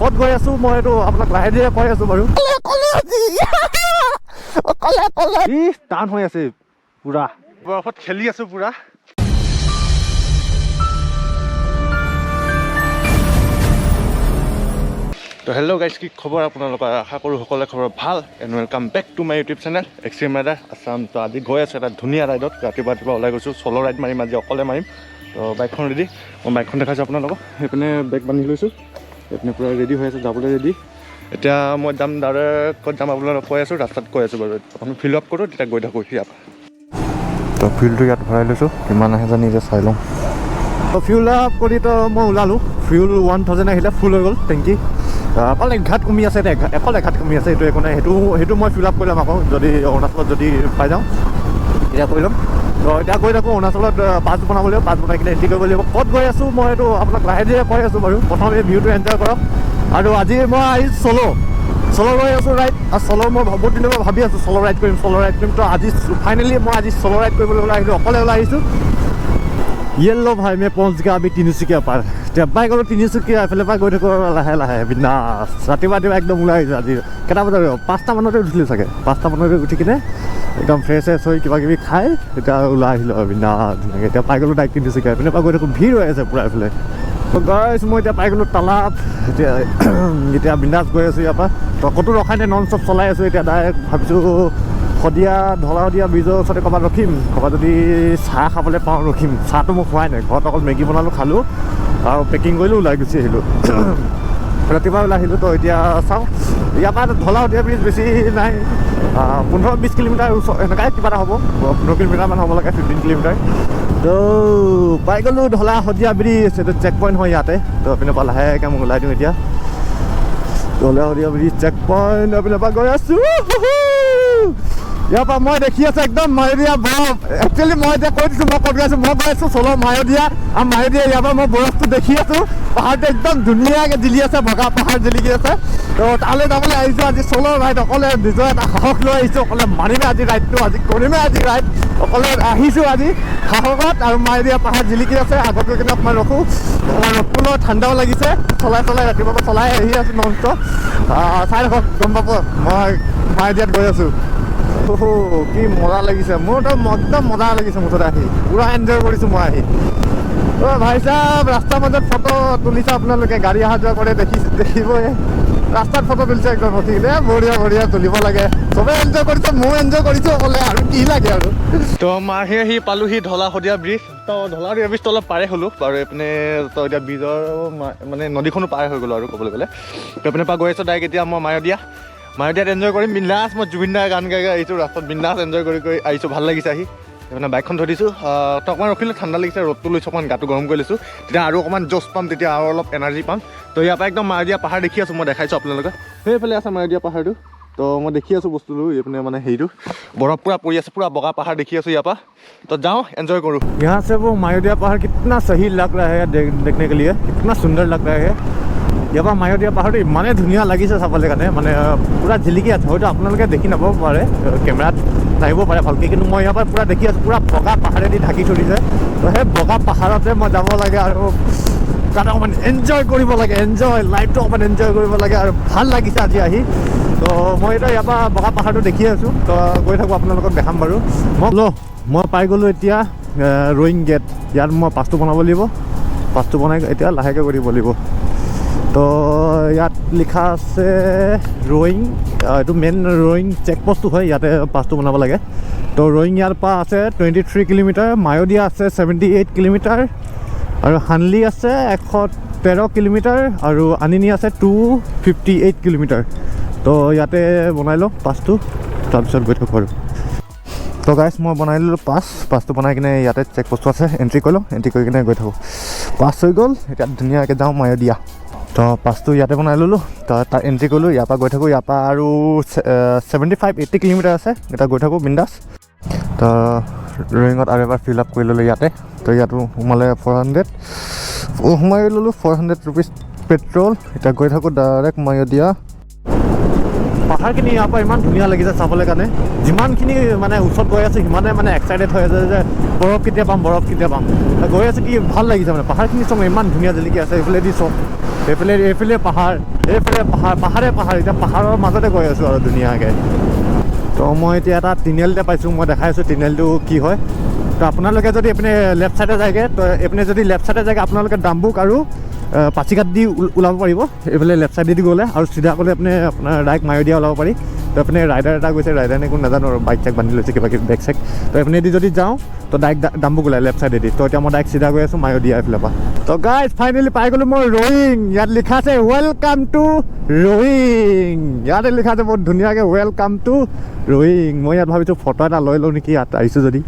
ক'ত গৈ আছোঁ মই এইটো আপোনাক লাহে ধীৰে কৈ আছোঁ বাৰু। ই টান হৈ আছে পুৰা, বৰফত খেলি আছো পুৰা। তো হেল্ল' গাইজ, কি খবৰ আপোনালোকৰ? আশা কৰোঁ সকলোৰে খবৰ ভাল। And welcome back to my YouTube channel extreme rider Assam. তো আজি গৈ আছোঁ এটা ধুনীয়া ৰাইডত, ৰাতিপুৱা ৰাতিপুৱা ওলাই গৈছোঁ। চ'ল' ৰাইড মাৰিম আজি, অকলে মাৰিম। তো বাইকখন ৰেডি, মই বাইকখন দেখাইছোঁ আপোনালোকক। সেইপিনে বেগ বান্ধি লৈছোঁ, সেইপিনে পূৰা ৰেডি হৈ আছে, যাবলৈ ৰেডি। এতিয়া মই যাম ডাইৰেক্ট, ক'ত যাম আপোনালোকক কৈ আছোঁ, ৰাস্তাত কৈ আছোঁ বাৰু। অকণ ফিল আপ কৰোঁ, তেতিয়া গৈ থাকোঁ ইয়াৰ পৰা। তো ফিউলটো ইয়াত ভৰাই লৈছোঁ, কিমান আহে জানি এতিয়া চাই লওঁ। তো ফিউল আপ কৰি তো মই ওলালোঁ। ফিউল 1000 আহিলে, ফুল হৈ গ'ল টেংকি। অকল এঘাট কমি আছে, অকল এঘাট কমি আছে, সেইটো একো নাই। সেইটো মই ফিল আপ কৰি ল'ম আকৌ, যদি অৰুণাচলত যদি পাই যাওঁ তেতিয়া কৰি ল'ম। তো এতিয়া গৈ থাকোঁ অৰুণাচলত, পাছ বনাব লাগিব, পাছ বনাই কিনে এণ্ট্ৰি কৰিব লাগিব। ক'ত গৈ আছোঁ মই এইটো আপোনাক লাহে ধীৰে কৈ আছোঁ বাৰু। প্ৰথম এই ভিউটো এনজয় কৰক। আৰু আজি মই আহি চ'ল' গৈ আছোঁ ৰাইড। আৰু চ'ল' মই বহুত দিনৰ পৰা ভাবি আছোঁ চ'ল' ৰাইড কৰিম, চ'ল' ৰাইড কৰিম। তো আজি ফাইনেলি মই আজি চ'ল' ৰাইড কৰিবলৈ ওলাই আহিলোঁ, অকলে ওলাই আহিছোঁ। ये लो भाई, मैं पहुँच गया अभी তিনিচুকীয়া পাৰ। এতিয়া পাই গ'লোঁ তিনিচুকীয়া, এফালে পৰা গৈ থাকোঁ আৰু লাহে লাহে বিন্দাছ। ৰাতিপুৱা ৰাতিপুৱা একদম ওলাই আহিছোঁ। আজি কেইটা বজাত? 5টা মানতে উঠিলোঁ চাগে। 5টা মানতে উঠি কিনে একদম ফ্ৰেছ চেছ হৈ কিবা কিবি খাই এতিয়া ওলাই আহিলোঁ আৰু বিন্দাছ ধুনীয়াকৈ। এতিয়া পাই গ'লোঁ ডাইৰেক্ট তিনিচুকীয়া। এইপিনে পৰা গৈ থাকোঁ, ভিৰ হৈ আছে পূৰা এইফালে। তো গাইছ, মই এতিয়া পাই গ'লোঁ তালাপ। এতিয়া বিন্দাছ গৈ আছোঁ ইয়াৰ পৰা। তো ক'তো ৰখাই নাই, নন ষ্টপ চলাই আছোঁ। এতিয়া ডাইৰেক্ট ভাবিছোঁ শদিয়া, ঢলা শদিয়া ব্ৰিজৰ ওচৰতে ক'ৰবাত ৰখিম। ক'ৰবাত যদি চাহ খাবলৈ পাওঁ ৰখিম। চাহটো মই খোৱাই নাই, ঘৰত অকল মেগী বনালোঁ, খালোঁ আৰু পেকিং কৰিলোঁ, ওলাই গুচি আহিলোঁ। ৰাতিপুৱা ওলাই আহিলোঁ। তো এতিয়া চাওঁ, ইয়াৰ পৰা ঢলা শদিয়া ব্ৰিজ বেছি নাই, 15-20 কিলোমিটাৰ ওচৰ এনেকুৱাই কিবা এটা হ'ব, 15 কিলোমিটাৰমান হ'ব লাগে, 15 কিলোমিটাৰ। তো পাই গ'লোঁ ঢলা শদিয়া ব্ৰিজ, এইটো চেক পইণ্ট হয় ইয়াতে। তো এইপিনৰ পৰা লাহেকৈ মই ওলাই দিওঁ এতিয়া। Dhola Sadiya bridge check point, এইপিনৰ পৰা গৈ আছোঁ। ইয়াৰ পৰা মই দেখি আছোঁ একদম মায়দিয়া বৰফ। একচুৱেলি মই এতিয়া কৈ দিছোঁ মই ক'ত গৈ আছোঁ। মই গৈ আছোঁ চ'ল' মায়দিয়া, আৰু মায়দিয়া ইয়াৰ পৰা মই বৰফটো দেখি আছোঁ। পাহাৰটো একদম ধুনীয়াকৈ জিলি আছে, বগা পাহাৰ জিলিকি আছে। তো তালৈ যাবলৈ আহিছোঁ আজি চ'ল' ৰাইড অকলে। নিজৰ এটা সাহস লৈ আহিছোঁ, অকলে মাৰিমে আজি ৰাইডটো, আজি কৰিমে আজি ৰাইড। অকলে আহিছোঁ আজি সাহসত। আৰু মায়দিয়া পাহাৰ জিলিকি আছে। আগত গৈ কিনে অকণমান ৰখোঁ, অকণমান ৰ'দটো লৈ ঠাণ্ডাও লাগিছে। চলাই চলাই ৰাতিপুৱাৰ পৰা চলাই আহি আছোঁ নন ষ্টপ। চাই থাকক, গম পাব মই মায়দিয়াত গৈ আছোঁ। অ' কি মজা লাগিছে, মোৰতো একদম মজা লাগিছে। মুঠতে আহি পূৰা এনজয় কৰিছোঁ মই আহি। অ' ভাই চাব, ৰাস্তাৰ মাজত ফটো তুলিছে আপোনালোকে, গাড়ী অহা যোৱা কৰে দেখি দেখিবই। ৰাস্তাত ফটো তুলিছে একদম ৰখি কিনে, বঢ়িয়া বঢ়িয়া তুলিব লাগে। চবে এনজয় কৰিছে, ময়ো এনজয় কৰিছোঁ অকলে, আৰু কি লাগে আৰু। তো মাহি আহি পালোহি ঢলা শদিয়া ব্ৰিজ। তো ঢলা শদিয়া ব্ৰিজটো অলপ পাৰে হ'লোঁ বাৰু এইপিনে। তো এতিয়া ব্ৰিজৰ মানে নদীখনো পাৰ হৈ গ'লোঁ আৰু ক'বলৈ গ'লে। তো এইপিনে পৰা গৈ আছোঁ ডাইৰেক্ট এতিয়া মই মায়দিয়া। মায়দিয়াত এনজয় কৰিম বিন্দাছ। মই জুবিন দাৰ গান গাই গাই আহিছোঁ ৰাস্তাত, বিন্দাছ এনজয় কৰি কৰি আহিছোঁ, ভাল লাগিছে আহি। এইপিনে বাইকখন থৈ দিছোঁ। তো অকণমান ৰখিলোঁ, ঠাণ্ডা লাগিছে, ৰ'দটো লৈছোঁ, অকণমান গাটো গৰম কৰি লৈছোঁ। তেতিয়া আৰু অকণমান জ'চ পাম, তেতিয়া আৰু অলপ এনাৰ্জি পাম। তো ইয়াৰ পৰা একদম মায়দিয়া পাহাৰ দেখি আছোঁ, মই দেখাইছোঁ আপোনালোকে। সেইফালে আছে মায়দিয়া পাহাৰটো। তো মই দেখি আছোঁ বস্তুটো এইপিনে, মানে হেৰিটো বৰফ পূৰা পৰি আছে, পূৰা বগা পাহাৰ দেখি আছোঁ ইয়াৰ পৰা। তো যাওঁ, এনজয় কৰোঁ। यहाँ से वो मायोदिया पहाड़ कितना सही लग रहा है देखने के लिए, कितना सुंदर लग रहा है। ইয়াৰ পৰা মায়দিয়া পাহাৰটো ইমানেই ধুনীয়া লাগিছে চাবলৈ কাৰণে, মানে পূৰা জিলিকি আছে। হয়তো আপোনালোকে দেখি নাপাব পাৰে, কেমেৰাত নাহিব পাৰে ভালকৈ, কিন্তু মই ইয়াৰ পৰা পূৰা দেখি আছোঁ। পূৰা বগা পাহাৰেদি ঢাকি থৈ দিছে। তো সেই বগা পাহাৰতে মই যাব লাগে আৰু তাত অকণমান এনজয় কৰিব লাগে, এনজয় লাইফটো অকণমান এনজয় কৰিব লাগে। আৰু ভাল লাগিছে আজি আহি। তো মই এতিয়া ইয়াৰ পৰা বগা পাহাৰটো দেখি আছোঁ। তো গৈ থাকোঁ, আপোনালোকক দেখাম বাৰু। মই ল মই পাই গ'লোঁ এতিয়া ৰয়িং গেট। ইয়াত মই পাছটো বনাব লাগিব, পাছটো বনাই এতিয়া লাহেকৈ গৈ দিব লাগিব। তো ইয়াত লিখা আছে ৰয়িং, এইটো মেইন ৰয়িং চেক পষ্টটো হয়, ইয়াতে পাছটো বনাব লাগে। তো ৰয়িং ইয়াৰ পৰা আছে 23 কিলোমিটাৰ, মায়দিয়া আছে 78 কিলোমিটাৰ, আৰু হানলি আছে 113 কিলোমিটাৰ, আৰু আনিনি আছে 258 কিলোমিটাৰ। তো ইয়াতে বনাই লওঁ পাছটো, তাৰপিছত গৈ থাকোঁ আৰু। তো গাইছ, মই বনাই ল'লোঁ পাছ। পাছটো বনাই কিনে ইয়াতে চেক পষ্টটো আছে, এণ্ট্ৰি কৰি লওঁ, এণ্ট্ৰি কৰি কিনে গৈ থাকোঁ। পাছ হৈ গ'ল, এতিয়া ধুনীয়াকৈ যাওঁ মায়দিয়া। তো পাছটো ইয়াতে বনাই ল'লোঁ, তো তাত এণ্ট্ৰি কৰিলোঁ। ইয়াৰ পৰা গৈ থাকোঁ, ইয়াৰ পৰা আৰু 75-80 কিলোমিটাৰ আছে, এতিয়া গৈ থাকোঁ বিন্দাছ। তো ৰয়িঙত আৰু এবাৰ ফিল আপ কৰি ল'লোঁ ইয়াতে। তো ইয়াতো সোমালে 400, সোমাই ল'লোঁ 400 ৰুপিজ পেট্ৰল। এতিয়া গৈ থাকোঁ ডাইৰেক্ট মায়দিয়া। পাহাৰখিনি ইয়াৰ পৰা ইমান ধুনীয়া লাগিছে চাবলৈ কাৰণে। যিমানখিনি মানে ওচৰত গৈ আছোঁ, সিমানে মানে এক্সাইটেড হৈ আছে যে বৰফ কেতিয়া পাম, বৰফ কেতিয়া পাম। গৈ আছোঁ, কি ভাল লাগিছে মানে। পাহাৰখিনি চব ইমান ধুনীয়া জিলিকি আছে। এইফালেদি চব, এইফালে এইফালে পাহাৰ, এইফালে পাহাৰ, পাহাৰে পাহাৰ। এতিয়া পাহাৰৰ মাজতে গৈ আছোঁ আৰু ধুনীয়াকৈ। তো মই এতিয়া এটা তিনিআলিতে পাইছোঁ, মই দেখাই আছোঁ তিনিআলিটো কি হয়। তো আপোনালোকে যদি এইপিনে লেফ্ট ছাইডে যায়গৈ, তো এইপিনে যদি লেফ্ট ছাইডে যায়গৈ, আপোনালোকে ডাম্বুক আৰু পাছিঘাট দি ওলাব পাৰিব এইফালে লেফ্ট ছাইডেদি গ'লে। আৰু চিধা গ'লে আপুনি আপোনাৰ ডাইৰেক্ট মায়দিয়া ওলাব পাৰি। তো এইপিনে ৰাইডাৰ এটা গৈছে, ৰাইডাৰ নে কোন নাজানো আৰু, বাইক চাইক বান্ধি লৈছে, কিবা কিবি বেগ চেগ। তো এইপিনেদি যদি যাওঁ, তো ডাইৰেক্ট ডাম্বুক ওলাই লেফ্ট ছাইডেদি। তো এতিয়া মই ডাইৰেক্ট চিধা গৈ আছোঁ মায়দিয়া এইফালৰ পৰা। তো গাইজ, ফাইনেলি পাই গ'লোঁ মই ৰয়িং। ইয়াত লিখা আছে "welcome to Roing". ইয়াতে লিখা আছে বহুত ধুনীয়াকৈ, "welcome to Roing". মই ইয়াত ভাবিছোঁ ফটো এটা লৈ লওঁ নেকি, ইয়াত আহিছোঁ যদি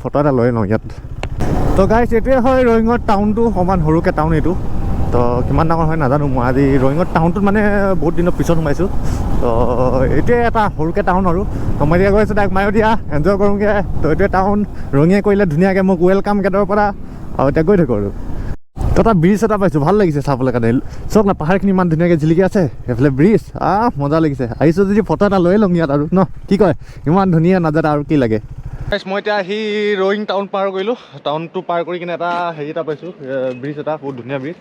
ফটো এটা লৈ লওঁ ইয়াত। তো গাইজ, এইটোৱে হয় ৰয়িঙৰ টাউনটো। অকণমান সৰুকৈ টাউন এইটো, তো কিমান ডাঙৰ হয় নাজানো। মই আজি ৰয়িঙৰ টাউনটোত মানে বহুত দিনৰ পিছত সোমাইছোঁ। তো এইটোৱে এটা সৰুকৈ টাউন আৰু। তো মই এতিয়া গৈ আছোঁ তাক মায়দিয়া, এনজয় কৰোঁগৈ। তো এইটোৱে টাউন, ৰঙীয়ে কৰিলে ধুনীয়াকৈ মোক welcome গেটৰ পৰা। আৰু এতিয়া গৈ থাকোঁ আৰু। তো এটা ব্ৰিজ এটা পাইছোঁ, ভাল লাগিছে চাবলৈ কাৰণে। চাওক না, পাহাৰখিনি ইমান ধুনীয়াকৈ জিলিকি আছে, সেইফালে ব্ৰিজ। আহ, মজা লাগিছে। আহিছোঁ যদি ফটো এটা লৈ লওঁ ইয়াত আৰু ন কি কয়? ইমান ধুনীয়া নাজাৰা, আৰু কি লাগে? Guys, মই এতিয়া আহি ৰয়িং টাউন পাৰ কৰিলোঁ। টাউনটো পাৰ কৰি কিনে এটা হেৰি এটা পাইছোঁ, ব্ৰিজ এটা, বহুত ধুনীয়া ব্ৰিজ।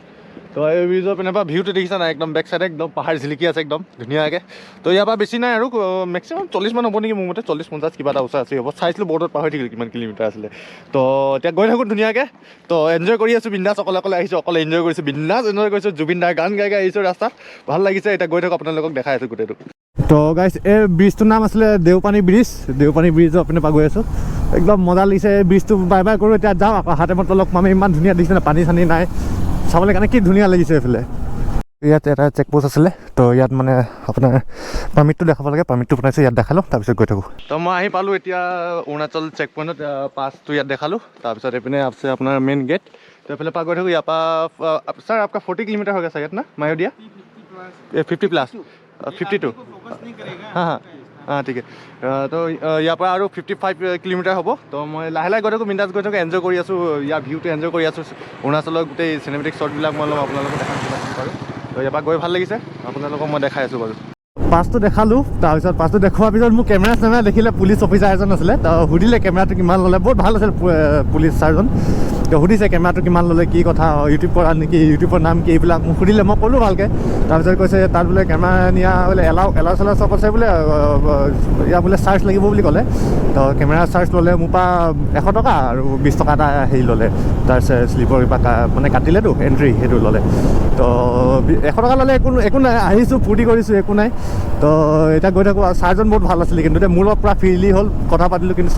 তো এই ব্ৰিজৰ পিনৰ পৰা ভিউটো দেখিছা নাই? একদম বেক চাইডে একদম পাহাৰ জিলিকি আছে একদম ধুনীয়াকৈ। তো ইয়াৰ পৰা বেছি নাই আৰু, মেক্সিমাম 40মান হ'ব নেকি মোৰ মতে, 40-50 কিবা এটা ওচৰা ওচৰি হ'ব। চাইছিলোঁ বৰ্ডত, পাহৰি থাকিলোঁ কিমান কিলোমিটাৰ আছিলে। তো এতিয়া গৈ থাকোঁ ধুনীয়াকৈ। তো এনজয় কৰি আছোঁ বিন্দাছ। অকলে অকলে আহিছোঁ, অকলে এনজয় কৰিছোঁ, বিন্দাছ এনজয় কৰিছোঁ। জুবিন দাৰ গান গাই গাই আহিছোঁ ৰাস্তাত, ভাল লাগিছে। এতিয়া গৈ থাকোঁ, আপোনালোকক দেখাই আছোঁ গোটেইটো। তো গাইছ, এই ব্ৰিজটোৰ নাম আছিলে দেওপানী ব্ৰিজ। দেওপানী ব্ৰিজৰ পিনে পৰা গৈ আছোঁ, একদম মজা লাগিছে। এই ব্ৰিজটো বাই বাই কৰোঁ, এতিয়া যাওঁ, আকৌ অহা টাইমত লগ পাম। ইমান ধুনীয়া দেখিছে নাই? পানী চানী নাই, চাবলৈ কাৰণে কি ধুনীয়া লাগিছে। এইফালে ইয়াত এটা চেক পষ্ট আছিলে। তো ইয়াত মানে আপোনাৰ পাৰ্মিটটো দেখাব লাগে। পাৰ্মিটটো বনাইছোঁ, ইয়াত দেখালোঁ, তাৰপিছত গৈ থাকোঁ। তো মই আহি পালোঁ এতিয়া অৰুণাচল চেক পইণ্টত। পাছটো ইয়াত দেখালোঁ। তাৰপিছত এইপিনে আছে আপোনাৰ মেইন গেট। তো এইফালে পৰা গৈ থাকোঁ। ইয়াৰ পৰা सर, आपका 40 किलोमीटर हो गया शायद ना मायोदिया? 50 प्लस, 52। हाँ हाँ, ठीक है। তো ইয়াৰ পৰা আৰু 55 কিলোমিটাৰ হ'ব। তো মই লাহে লাহে গৈ থাকোঁ, বিন্দাছ গৈ থাকোঁ, এনজয় কৰি আছোঁ, ইয়াৰ ভিউটো এনজয় কৰি আছোঁ। অৰুণাচলৰ গোটেই চিনেমেটিক শ্বটবিলাক মই অলপ আপোনালোকক দেখাম কিমানখিনি পাৰোঁ। তো ইয়াৰ পৰা গৈ ভাল লাগিছে, আপোনালোকক মই দেখাই আছোঁ বাৰু। পাছটো দেখালোঁ। তাৰপিছত পাছটো দেখুওৱাৰ পিছত মোক কেমেৰা চেমেৰা দেখিলে। পুলিচ অফিচাৰ এজন আছিলে, তো সুধিলে কেমেৰাটো কিমান ল'লে। বহুত ভাল আছিল পুলিচ ছাৰজন। তো সুধিছে কেমেৰাটো কিমান ল'লে, কি কথা, ইউটিউব কৰা নেকি, ইউটিউবৰ নাম কি, এইবিলাক মোক সুধিলে। মই ক'লোঁ ভালকৈ। তাৰপিছত কৈছে তাত বোলে কেমেৰা নিয়া বোলে এলাউ চেলাউ চব আছে বোলে, ইয়াৰ বোলে চাৰ্জ লাগিব বুলি ক'লে। তো কেমেৰা চাৰ্জ ল'লে মোৰ পৰা 100 টকা আৰু 20 টকা এটা হেৰি ল'লে। তাৰপিছত শ্লিপৰ কিবা মানে কাটিলেতো এণ্ট্ৰি, সেইটো ল'লে। তো 100 টকা ল'লে, একো একো নাই, আহিছোঁ, ফূৰ্তি কৰিছোঁ, একো নাই। তো এতিয়া গৈ থাকোঁ। আৰু ছাৰজন বহুত ভাল আছিলে কিন্তু মোৰ লগত পূৰা ফ্ৰীলি হ'ল, কথা পাতিলোঁ। কিন্তু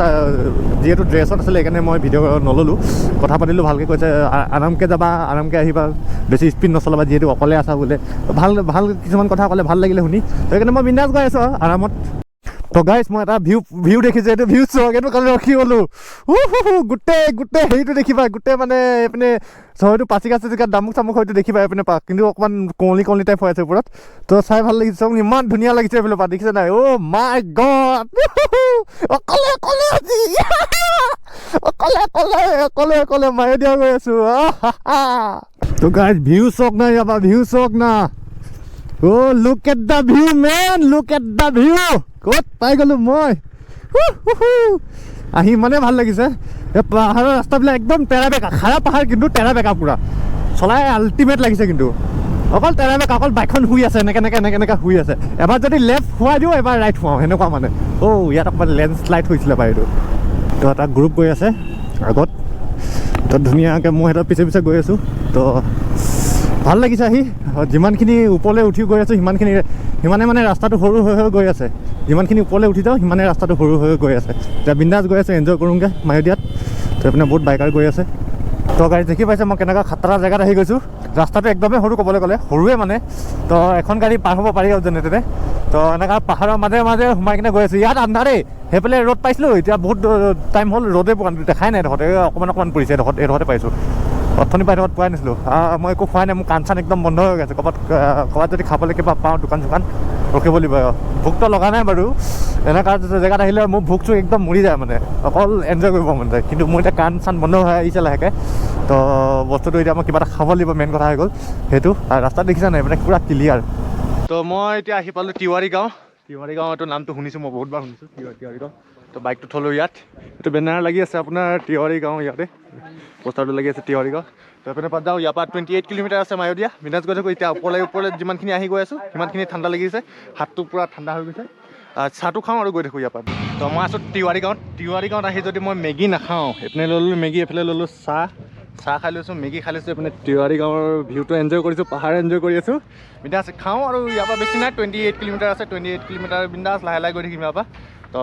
যিহেতু ড্ৰেছত আছিলে, সেইকাৰণে মই ভিডিঅ' নল'লোঁ। কথা পাতিলোঁ ভালকৈ, কৈছে আৰামকৈ যাবা, আৰামকৈ আহিবা, বেছি স্পীড নচলাবা, যিহেতু অকলে আছা বোলে। ভাল ভাল কিছুমান কথা ক'লে, ভাল লাগিলে শুনি। সেইকাৰণে মই বিন্দাছ গৈ আছোঁ আৰু আৰামত। তো গাইজ, মই এটা ভিউ দেখিছোঁ, এইটো ভিউ চাওক। এইটো কাৰণে ৰখি গ'লোঁ। গোটেই গোটেই হেৰিটো দেখিবা, গোটেই মানে এইপিনে হয়তো পাচিঘাট চাচিঘাট, দামুক চামুক হয়তো দেখিবা এইপিনে পা। কিন্তু অকণমান কুঁৱলী কুঁৱলী টাইপ হৈ আছে ওপৰত। তো চাই ভাল লাগিছে। চাওক, ইমান ধুনীয়া লাগিছে এইফালৰ পৰা, দেখিছে নাই? অ' মাই গড, অকলে অকলে আজি, অকলে অকলে, অকলে অকলে মায়দিয়া গৈ আছোঁ। তো গাইজ, ভিউ চাওক না, ইয়াৰ পৰা ভিউ চাওক না। Oh, look at the view, man, look at the view. ক'ত পাই গ'লো মই? হু, হু, হু। আহি ইমানেই ভাল লাগিছে। এই পাহাৰৰ ৰাস্তাবিলাক একদম তেৰা বেকা, খাৰা পাহাৰ কিন্তু তেৰা বেকা, পূৰা চলাই আল্টিমেট লাগিছে। কিন্তু অকল তেৰা বেকা, অকল বাইকখন শুই আছে এনেকৈ এনেকৈ এনেকৈ এনেকৈ শুই আছে। এবাৰ যদি লেফ্ট শুৱাই দিওঁ, এবাৰ ৰাইট শুৱাওঁ, সেনেকুৱা মানে। অ' ইয়াত অকণমান লেণ্ডশ্লাইড হৈছিলে বাৰু এইটো। তো এটা গ্ৰুপ গৈ আছে আগত, তো ধুনীয়াকৈ মই সিহঁতৰ পিছে পিছে গৈ আছোঁ। তো ভাল লাগিছে আহি। যিমানখিনি ওপৰলৈ উঠি গৈ আছোঁ, সিমানখিনি সিমানে মানে ৰাস্তাটো সৰু হৈ হৈ গৈ আছে। যিমানখিনি ওপৰলৈ উঠি যাওঁ, সিমানে ৰাস্তাটো সৰু হৈ হৈ গৈ আছে। এতিয়া বিন্দাছ গৈ আছোঁ, এনজয় কৰোঁগৈ মায়দিয়াত। তো এইপিনে বহুত বাইকাৰ গৈ আছে। তো গাড়ী দেখি পাইছে, মই কেনেকুৱা খাতৰা জেগাত আহি গৈছোঁ। ৰাস্তাটো একদমেই সৰু, ক'বলৈ গ'লে সৰুৱে মানে। তো এখন গাড়ী পাৰ হ'ব পাৰি আৰু যেনে তেনে। তো এনেকুৱা পাহাৰৰ মাজে মাজে সোমাই কিনে গৈ আছোঁ। ইয়াত আন্ধাৰেই, সেইফালে ৰ'দ পাইছিলোঁ। এতিয়া বহুত টাইম হ'ল, ৰ'দে পোৱা দেখাই নাই। এডোখৰতে অকণমান অকণমান পৰিছে। এডোখৰত এইডোখৰতে পাইছোঁ, অথনি পাই এডোখৰত পোৱাই নাছিলোঁ। মই একো খোৱাই নাই, মোৰ কাণ চান একদম বন্ধ হৈ গৈছে। ক'ৰবাত ক'ৰবাত যদি খাবলৈ কিবা পাওঁ, দোকান চোকান, ৰখিব লাগিব। ভোকটো লগা নাই বাৰু। এনেকুৱা জেগাত আহিলে মোৰ ভোক চোক একদম মৰি যায়, মানে অকল এনজয় কৰিব মন যায়। কিন্তু মোৰ এতিয়া কাণ চান বন্ধ হৈ আহিছে লাহেকৈ। তো বস্তুটো এতিয়া মই কিবা এটা খাব লাগিব, মেইন কথা হৈ গ'ল সেইটো। আৰু ৰাস্তাত দেখিছা নাই, মানে পূৰা ক্লিয়াৰ। তো মই এতিয়া আহি পালোঁ তিৱাৰী গাঁও। তিৱাৰী গাঁও এইটো নামটো শুনিছোঁ, মই বহুতবাৰ শুনিছোঁ তিৱাৰী গাঁও। তো বাইকটো থ'লোঁ ইয়াত, এইটো বেনাৰ লাগি আছে আপোনাৰ তিৱাৰী গাঁও, ইয়াতে পোষ্টাৰটো লাগি আছে তিৱাৰী গাঁও। তো এইপিনে পৰা যাওঁ, ইয়াৰ পৰা 28 কিলোমিটাৰ আছে মায়'দিয়া। বিন্দাছ গৈ থাকোঁ এতিয়া। ওপৰলৈ ওপৰলৈ যিমানখিনি আহি গৈ আছোঁ সিমানখিনি ঠাণ্ডা লাগিছে, হাতটো পূৰা ঠাণ্ডা হৈ গৈছে। চাহটো খাওঁ আৰু গৈ থাকোঁ ইয়াৰ পৰা। তো মই আছোঁ তিৱাৰী গাঁৱত। তিৱাৰী গাঁৱত আহি যদি মই মেগী নাখাওঁ, এইপিনে ল'লোঁ মেগী, এইফালে ল'লোঁ চাহ, চাহ খাই লৈছোঁ, মেগী খাই লৈছোঁ। এইপিনে তিৱাৰী গাঁৱৰ ভিউটো এনজয় কৰিছোঁ, পাহাৰ এনজয় কৰি আছোঁ। বিন্দাছ খাওঁ আৰু ইয়াৰ পৰা বেছি নাই, 28 কিলোমিটাৰ আছে। 28 কিলোমিটাৰ বিন্দাছ লাহে লাহে গৈ থাকিম ইয়াৰ পৰা। তো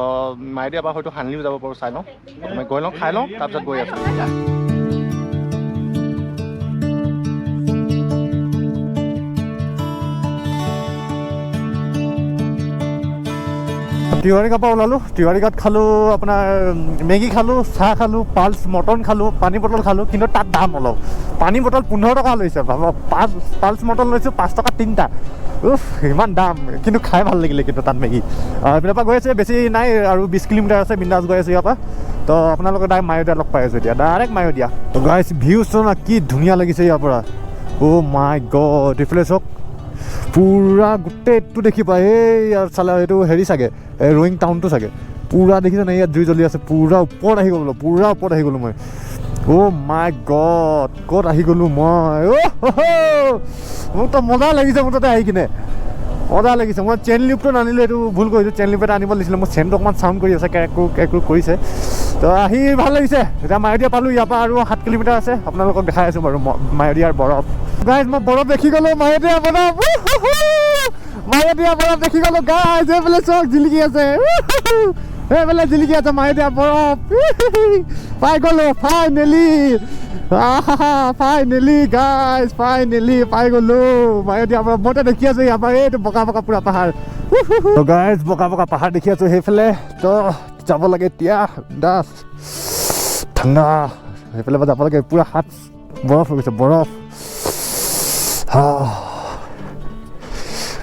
মায়'দিয়াৰ পৰা হয়তো হানলিও যাব পাৰোঁ, চাই লওঁ। প্ৰথমে গৈ লওঁ, খাই লওঁ, তাৰপিছত গৈ আছোঁ। তিৱাৰী গাঁৱৰ পৰা ওলালোঁ, তিৱাৰী গাঁৱত খালোঁ আপোনাৰ মেগী খালোঁ, চাহ খালোঁ, পালছ মটন খালোঁ, পানী বটল খালোঁ। কিন্তু তাত দাম অলপ, পানী বটল 15 টকা লৈছে, ভাবক। পালছ মটন লৈছোঁ 5 টকা 3টা, উফ ইমান দাম, কিন্তু খাই ভাল লাগিলে। কিন্তু তাত মেগী এইপিনৰ পৰা গৈ আছে, বেছি নাই আৰু 20 কিলোমিটাৰ আছে, বিন্দাছ গৈ আছোঁ ইয়াৰ পৰা। তো আপোনালোকে ডাইৰেক্ট মায়'দিয়া লগ পাই আছোঁ এতিয়া, ডাইৰেক্ট মায়'দিয়া। তো গাইছ ভিউ চোন কি ধুনীয়া লাগিছে ইয়াৰ পৰা। অ' মাই গড, এইফালে চাওক পূৰা গোটেইটো দেখি পায়। এই ইয়াত চালে এইটো হেৰি চাগে, এই ৰয়িং টাউনটো চাগে, পূৰা দেখিছে নাই? ইয়াত জুই জ্বলি আছে, পূৰা ওপৰত আহি গ'লো, পূৰা ওপৰত আহি গ'লোঁ মই। অ' মাই গড, ক'ত আহি গ'লোঁ মই? অ' মোকতো মজা লাগিছে, মোৰ তাতে আহি কিনে মজা লাগিছে। মই চেইন লিপটো নানিলোঁ, এইটো ভুল কৰিছোঁ। চেইন লিপ এটা আনিব লাগিছিলে। মোৰ চেইনটো অকণমান চাউণ্ড কৰি আছে, কেৰেক কেৰেক কৰিছে। তো আহি ভাল লাগিছে। এতিয়া মায়'দিয়া পালোঁ, ইয়াৰ পৰা আৰু 7 কিলোমিটাৰ আছে। আপোনালোকক দেখাই আছোঁ বাৰু মায়'দিয়াৰ বৰফ। গাইজ মই বৰফ দেখি গ'লোঁ, মায়'দিয়া বৰফ, মায়'দিয়া বৰফ দেখি গ'লোঁ গাইজ। এইফালে চাওক জিলিকি আছে, এইফালে জিলিকি আছে মায়'দিয়া বৰফ। পাই গ'লোঁ ফাইনেলি, ফাইনেলি গাইজ, ফাইনেলি পাই গ'লোঁ মায়'দিয়া বৰফ। মইতো দেখি আছোঁ ইয়াৰ পৰা এইটো বগা বগা পূৰা পাহাৰ। গাইজ বগা বগা পাহাৰ দেখি আছোঁ সেইফালে। তো যাব লাগে এতিয়া, দাস ঠাণ্ডা, সেইফালে পৰা যাব লাগে। পূৰা হাত বৰফ হৈ গৈছে, বৰফ।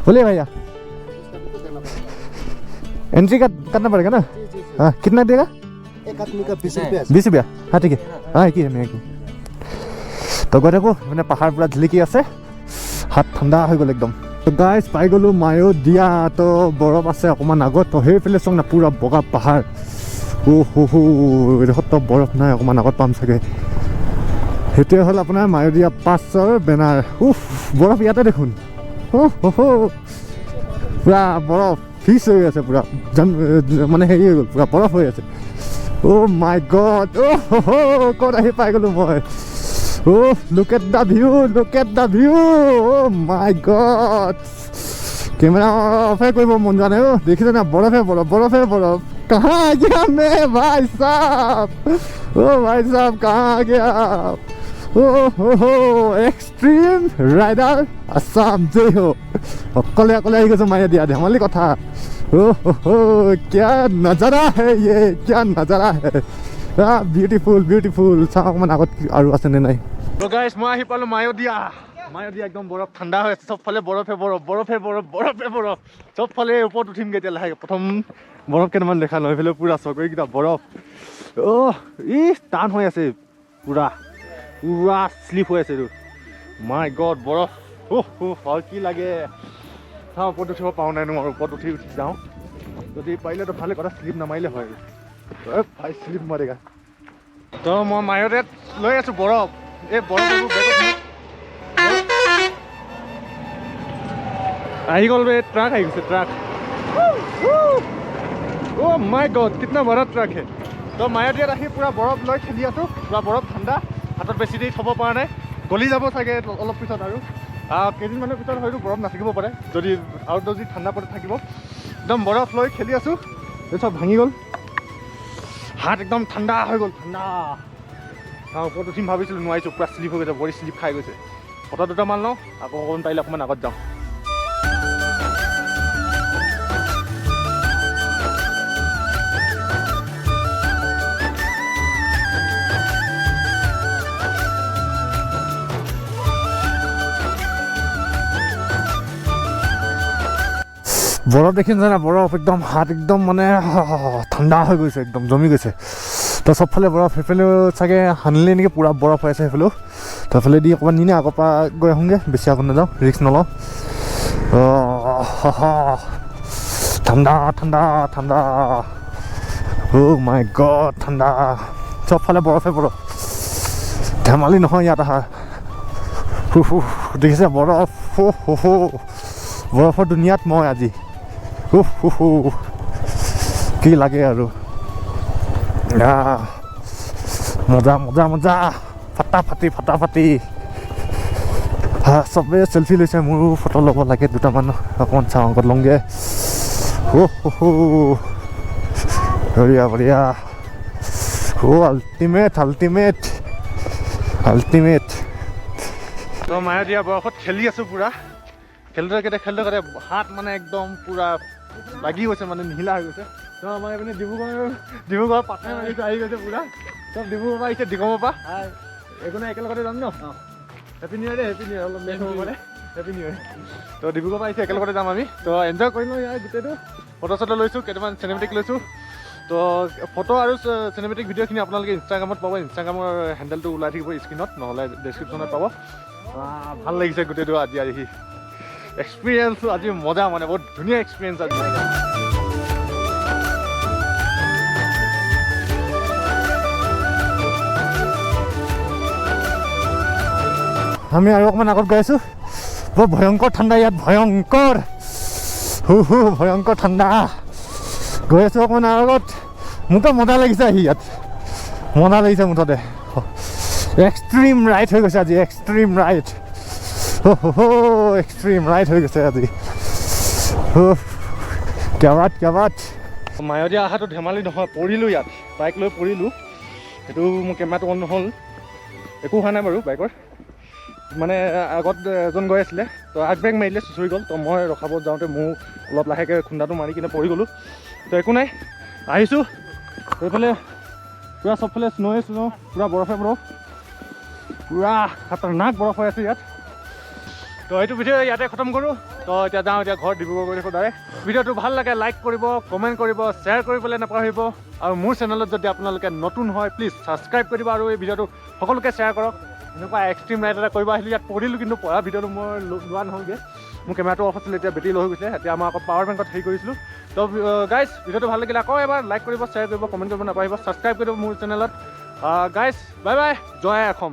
बोलिए भैया, एंट्री का करना पड़ेगा ना? हाँ, कितना देगा? एक आदमी का 20 रुपया। 20 रुपया, हाँ ठीक है। हाँ एक ही है, एक ही। তো গৈ থাকোঁ, মানে পাহাৰ পূৰা জিলিকি আছে, হাত ঠাণ্ডা হৈ গ'ল একদম। তো গাইজ পাই গ'লোঁ মায়'দিয়া। তো বৰফ আছে অকণমান আগত। তো সেইফালে চাওক না পূৰা বগা পাহাৰ। অ' হো হো, এইডোখৰত তো বৰফ নাই, অকণমান আগত পাম চাগে। সেইটোৱে হ'ল আপোনাৰ মায়'দিয়া পাছৰ বেনাৰ। উফ, বৰফ ইয়াতে দেখোন। অ' হো, পূৰা বৰফ ফিচ হৈ আছে, পূৰা মানে হেৰি হৈ গ'ল, পূৰা বৰফ হৈ আছে। অ' মাই গড, অ' হো, ক'ত আহি পাই গ'লোঁ মই? Oh, look at the view, look at the view. Oh my god, camera অফে কৰিব মন যোৱা নাই। অ' দেখিছে না, বৰফে বৰফ, বৰফে বৰফ। कहाँ आ गया मैं भाई साहब? ओ भाई साहब कहाँ आ गया? ओ हो हो, এক্সট্ৰিম ৰাইডাৰ আছাম জয় हो। অকলে অকলে আহি গৈছোঁ মায়'দিয়া, ধেমালি কথা। ओ हो हो, क्या नजारा है ये, क्या नजारा है, বিউটিফুল বিউটিফুল। চাওঁ অকণমান আগত আৰু আছেনে নাই। তো গাইজ মই আহি পালোঁ মায়'দিয়া। মায়'দিয়া একদম বৰফ ঠাণ্ডা হৈ আছে, চবফালে বৰফে বৰফ, বৰফে বৰফ, বৰফে বৰফ, চবফালে। ওপৰত উঠিমগৈ এতিয়া লাহেকৈ। প্ৰথম বৰফ কেইটামান দেখা লওঁ। এইফালে পূৰা চকৰিকেইটা বৰফ। অ' ই টান হৈ আছে, পূৰা পূৰা শ্লিপ হৈ আছে এইটো। মাই গড, বৰফ, অ' আৰু কি লাগে। চাওঁ ওপৰত উঠিব পাৰোঁ নাই নোৱাৰোঁ। ওপৰত উঠি উঠি যাওঁ, যদি পাৰিলেতো ভালে কথা, শ্লিপ নামাৰিলে হয়। ভাই শ্লিপ মাৰেগা। তো মই মায়'দিয়াত লৈ আছোঁ বৰফ। এই বৰফ আহি গ'ল বে, ট্ৰাক আহি গৈছে, ট্ৰাক। অ' মাই গড, কিতনা বড়া ট্ৰাক হে। তো মায়'দিয়াত আহি পূৰা বৰফ লৈ খেলি আছোঁ, পূৰা বৰফ ঠাণ্ডা, হাতত বেছি দেৰি থ'ব পৰা নাই, গলি যাব চাগে অলপ পিছত। আৰু কেইদিনমানৰ পিছত হয়তো বৰফ নাথাকিব পাৰে, যদি আৰু যদি ঠাণ্ডা পৰে থাকিব। একদম বৰফ লৈ খেলি আছোঁ, এই চব ভাঙি গ'ল, হাত একদম ঠাণ্ডা হৈ গ'ল, ঠাণ্ডা। ওপৰত উঠিম ভাবিছিলোঁ, নোৱাৰিছোঁ, পূৰা শ্লিপ হৈ গৈছে, ভৰি শ্লিপ খাই গৈছে। ফটো দুটামান লওঁ, আকৌ অকণমান পাৰিলে অকণমান আগত যাওঁ। বৰফ দেখিম জানা, বৰফ একদম হাত একদম মানে ঠাণ্ডা হৈ গৈছে, একদম জমি গৈছে। তো চবফালে বৰফ, সেইফালেও চাগে সানিলে নেকি, পূৰা বৰফ হৈ আছে সেইফালেও। তো সেইফালেদি অকণমান নিনে আগৰ পৰা গৈ আহোঁগৈ, বেছি আগত নাযাওঁ, ৰিস্ক নলওঁ। অঁ, ঠাণ্ডা ঠাণ্ডা ঠাণ্ডা। অ' মাই গড, ঠাণ্ডা। চবফালে বৰফে বৰফ, ধেমালি নহয় ইয়াত অহা। হু হু, দেখিছে বৰফ? হু হু হু, বৰফৰ দুনিয়াত মই আজি। হু হু হু, কি লাগে আৰু। আহ, মজা মজা মজা, ফাটাফাটি ফাটাফাটি। হা, চবে চেলফি লৈছে, মোৰো ফটো ল'ব লাগে দুটামান। অকণমান চাওঁ, আগত লওঁগৈ। হো হো হো, বঢ়িয়া বঢ়িয়া। অ' আল্টিমেট আল্টিমেট আল্টিমেট। তো মায়'দিয়া বৰফত খেলি আছোঁ পূৰা। খেলোঁতে কেতিয়া খেলোঁতে কেতিয়া হাত মানে একদম পূৰা লাগি গৈছে, মানে নিহিলা হৈ গৈছে। তো আমাৰ এইপিনে ডিব্ৰুগড় পাথাৰ মাৰিছে, আহি গৈছে পূৰা। চব ডিব্ৰুগড়ৰ পৰা আহিছে, ডিগমৰ পৰা। একো নাই, একেলগতে যাম ন। হেপী নিউ ইয়াৰ দেই, হেপী নিউ ইয়াৰ। অলপ লেট হ'ব পাৰে, হেপী নিউ ইয়াৰ। তো ডিব্ৰুগড়ৰ পৰা আহিছে, একেলগতে যাম আমি। তো এনজয় কৰিলোঁ ইয়াৰ গোটেইটো। ফটো চটো লৈছোঁ, কেইটামান চিনেমেটিক লৈছোঁ। তো ফটো আৰু চিনেমেটিক ভিডিঅ'খিনি আপোনালোকে ইনষ্টাগ্ৰামত পাব। ইনষ্টাগ্ৰামৰ হেণ্ডেলটো ওলাই থাকিব স্ক্ৰীণত, নহ'লে ডেছক্ৰিপশ্যনত পাব। ভাল লাগিছে গোটেইটো আজি আহি। এক্সপিৰিয়েঞ্চটো আজি মজা, মানে বহুত ধুনীয়া এক্সপিৰিয়েঞ্চ আজি। আমি আৰু অকণমান আগত গৈ আছোঁ। বৰ ভয়ংকৰ ঠাণ্ডা ইয়াত, ভয়ংকৰ, হু হু, ভয়ংকৰ ঠাণ্ডা। গৈ আছোঁ অকণমান আৰু আগত। মোৰতো মজা লাগিছে আহি ইয়াত, মজা লাগিছে মুঠতে। এক্সট্ৰিম ৰাইড হৈ গৈছে আজি, এক্সট্ৰিম ৰাইড, হো হো হো, এক্সট্ৰিম ৰাইড হৈ গৈছে আজি। क्या बात, क्या बात। মায়'দিয়া অহাটো ধেমালি নহয়, পৰিলোঁ ইয়াত, বাইক লৈ পৰিলোঁ। সেইটো মোৰ কেমেৰাটো অন নহ'ল, একো হোৱা নাই বাৰু বাইকৰ। মানে আগত এজন গৈ আছিলে, তো আগ ব্ৰেক মাৰিলে, চুঁচৰি গ'ল। তো মই ৰখাব যাওঁতে মোৰ অলপ লাহেকৈ খুন্দাটো মাৰি কিনে পৰি গ'লোঁ। তো একো নাই, আহিছোঁ। এইফালে পূৰা চবফালে স্ন'য়ে স্ন', পূৰা বৰফে বৰফ, পূৰা খাতাৰনাক বৰফ হৈ আছে ইয়াত। তো এইটো ভিডিঅ' ইয়াতে খতম কৰোঁ। তো এতিয়া যাওঁ, এতিয়া ঘৰত ডিব্ৰুগড় গৈ থাকোঁ ডাইৰেক্ট। ভিডিঅ'টো ভাল লাগে লাইক কৰিব, কমেণ্ট কৰিব, শ্বেয়াৰ কৰিবলৈ নাপাহৰিব। আৰু মোৰ চেনেলত যদি আপোনালোকে নতুন হয়, প্লিজ ছাবস্ক্ৰাইব কৰি দিব আৰু এই ভিডিঅ'টো সকলোকে শ্বেয়াৰ কৰক। এনেকুৱা এক্সট্ৰিম ৰাইড এটা কৰিব আহিলোঁ, ইয়াত পৰিলোঁ, কিন্তু পৰা ভিডিঅ'টো মই লোৱা নহ'লগৈ। মোৰ কেমেৰাটো অফ আছিলে, এতিয়া বেটেৰী লৈ গৈছে। এতিয়া আমাৰ আকৌ পাৱাৰ বেংকত হেৰি কৰিছিলোঁ। তো গাইজ, ভিডিঅ'টো ভাল লাগিলে আকৌ এবাৰ লাইক কৰিব, শ্বেয়াৰ কৰিব, কমেণ্ট কৰিব নাপাহৰিব, ছাবস্ক্ৰাইব কৰিব মোৰ চেনেলত। গাইজ, বাই বাই, জয় অসম।